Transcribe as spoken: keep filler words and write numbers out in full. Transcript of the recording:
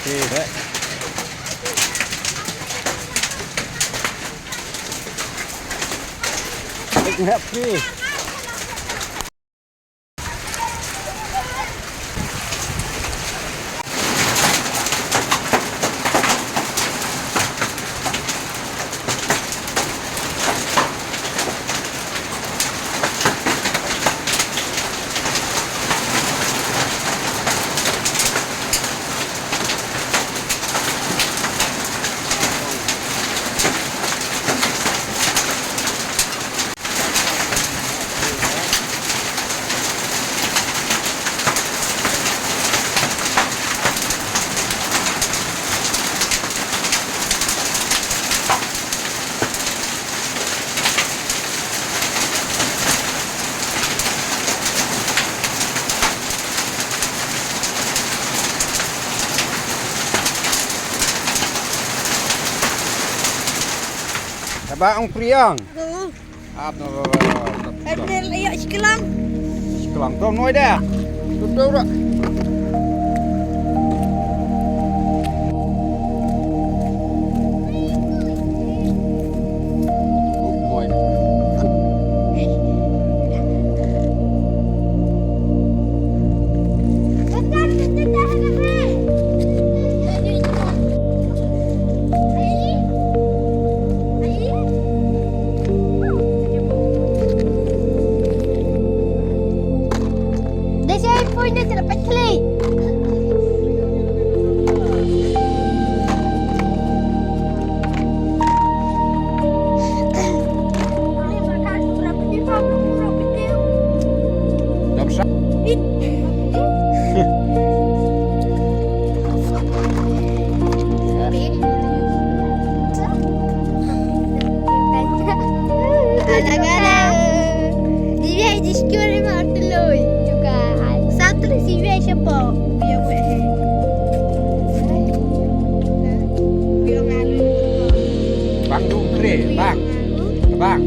Okey, baik. Baik, ngap ni. Kaba ong Priang. Ap, no, no, no, no, no. Em, ni, ayo, shiklang. Shiklang, tong noi dah. Tutup dah. Good boy. Sylvia, just cure him out the loy. Juga. Satu Sylvia siapa? Dia buat. Bang Dukre, bang. Bang.